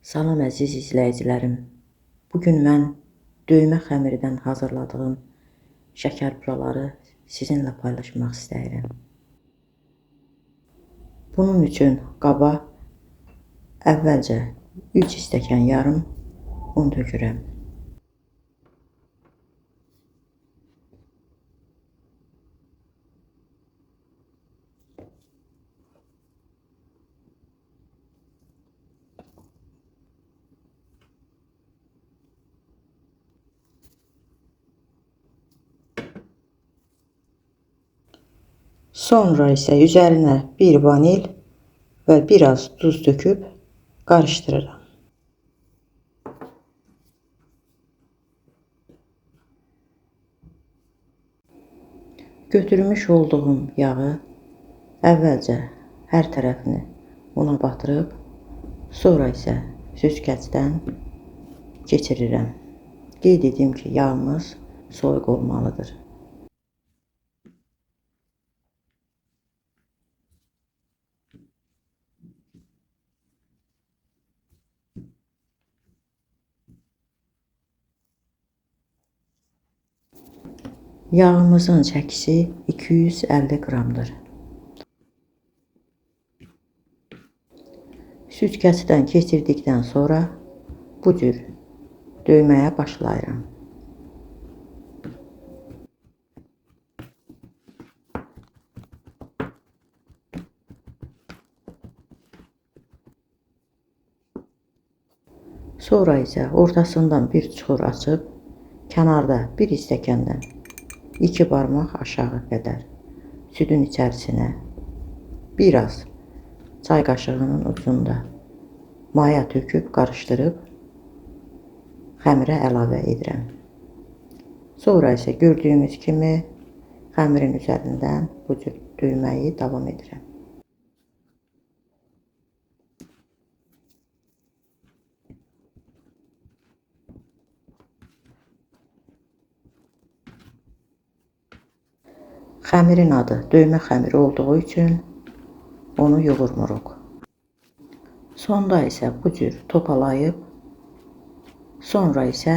Salam əziz izləyicilərim. Bugün mən döymə xəmirdən hazırladığım şəkərpuraları sizinlə paylaşmaq istəyirəm. Bunun üçün qaba əvvəlcə 3 stəkan yarım un tökürəm. Sonra isə üzərinə bir vanil və biraz duz töküb qarışdırıram. Götürmüş olduğum yağı əvvəlcə hər tərəfini una batırıb, sonra isə süzgəcdən keçirirəm. Qeyd edim ki, yağımız soyuq olmalıdır. Yağımızın çəkisi 250 qramdır. Süzgəcdən keçirdikdən sonra bu cür döyməyə başlayıram. Sonra isə ortasından bir çuxur açıb kənarda bir stəkandan 2 barmaq aşağı qədər südün içərisinə biraz çay qaşığının ucunda maya töküb qarışdırıb xəmirə əlavə edirəm. Sonra isə gördüyünüz kimi xəmirin üzərindən bu cür döyməyi davam edirəm. Xəmirin adı döymə xəmiri olduğu üçün onu yoğurmuruq. Sonda isə bu cür topalayıb, sonra isə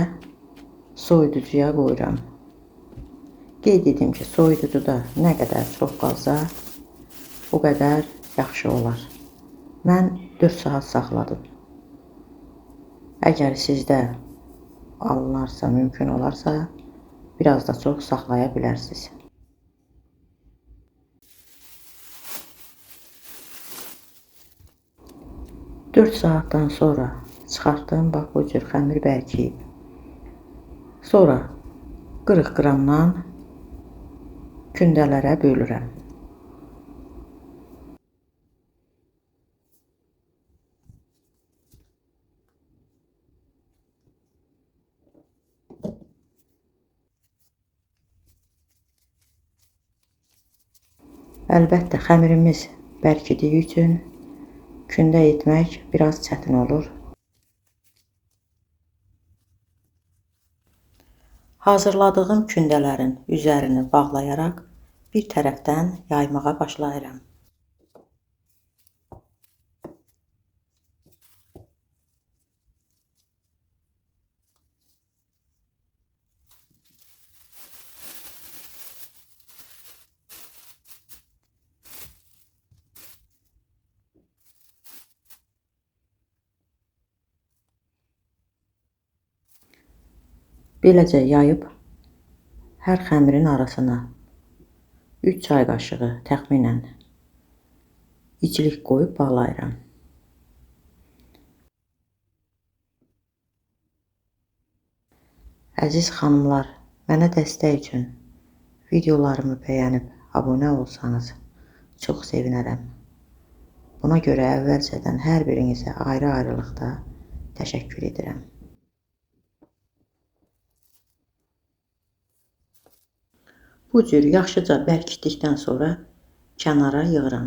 soyuducuya qoyuram. Qeyd edim ki, soyuducuda nə qədər çox qalsa, o qədər yaxşı olar. Mən 4 saat saxladım. Əgər sizdə alınarsa, mümkün olarsa, biraz da çox saxlaya bilərsiniz. Dörd saatdan sonra çıxartdım, bax bu cür xəmir bərkiyib. Sonra 40 qramdan kündələrə bölürəm. Əlbəttə, xəmirimiz bərkidiyi üçün kündə etmək biraz çətin olur. Hazırladığım kündələrin üzərini bağlayaraq bir tərəfdən yaymağa başlayıram. Beləcə yayıb hər xəmirin arasına 3 çay qaşığı təxminən içlik qoyub bağlayıram. Əziz xanımlar, mənə dəstək üçün videolarımı bəyənib abunə olsanız çox sevinərəm. Buna görə əvvəlcədən hər birinizə ayrı-ayrılıqda təşəkkür edirəm. Bu cür yaxşıca bərkitdikdən sonra kənara yığıram.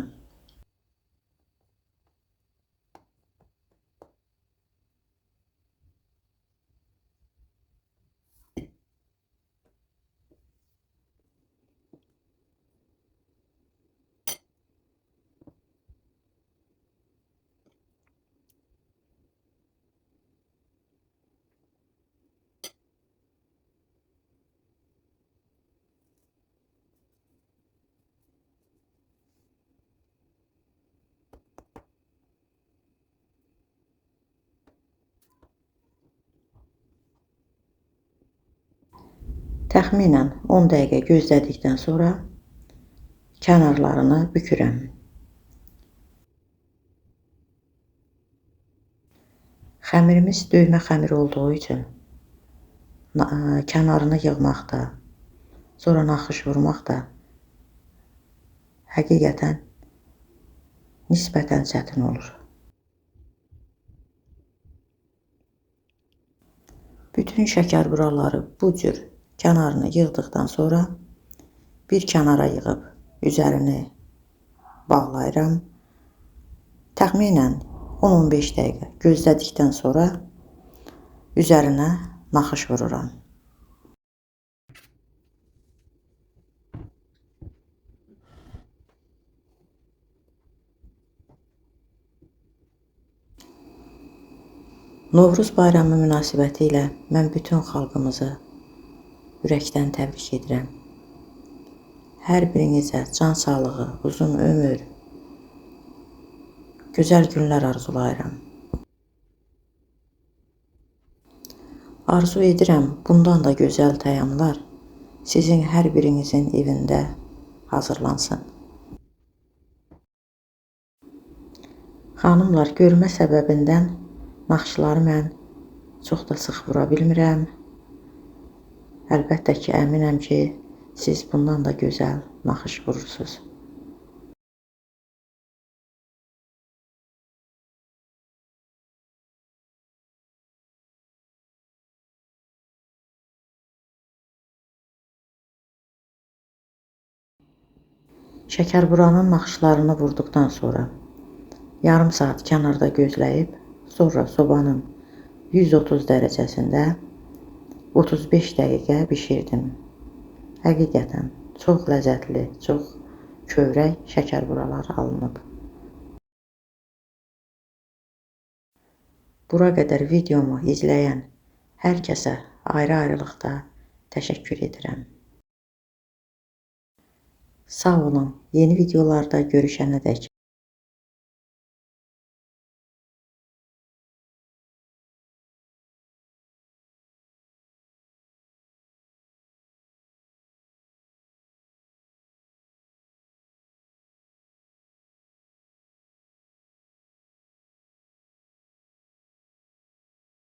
Təxminən 10 dəqiqə gözlədikdən sonra kənarlarını bükürəm. Xəmirimiz döymə xəmiri olduğu üçün kənarını yığmaq da, sonra naxış vurmaq da həqiqətən nisbətən çətin olur. Bütün şəkərburaları bu cür kənarını yığdıqdan sonra bir kənara yığıb üzərini bağlayıram. Təxminən 10-15 dəqiqə gözlədikdən sonra üzərinə naxış vururam. Novruz bayramı münasibəti ilə mən bütün xalqımızı ürəkdən təbrik edirəm. Hər birinizə can sağlığı, uzun ömür, gözəl günlər arzulayıram. Arzu edirəm bundan da gözəl təamlar sizin hər birinizin evində hazırlansın. Xanımlar, görmə səbəbindən naxışları mən çox da sıx vura bilmirəm. Əlbəttə ki, əminəm ki, siz bundan da gözəl naxış vurursunuz. Şəkərburanın naxışlarını vurduqdan sonra yarım saat kənarda gözləyib, sonra sobanın 130 dərəcəsində 35 dəqiqə bişirdim. Həqiqətən çox ləzzətli, çox kövrək şəkərburalar alınıb. Bura qədər videomu izləyən hər kəsə ayrı-ayrılıqda təşəkkür edirəm. Sağ olun, yeni videolarda görüşənə dək.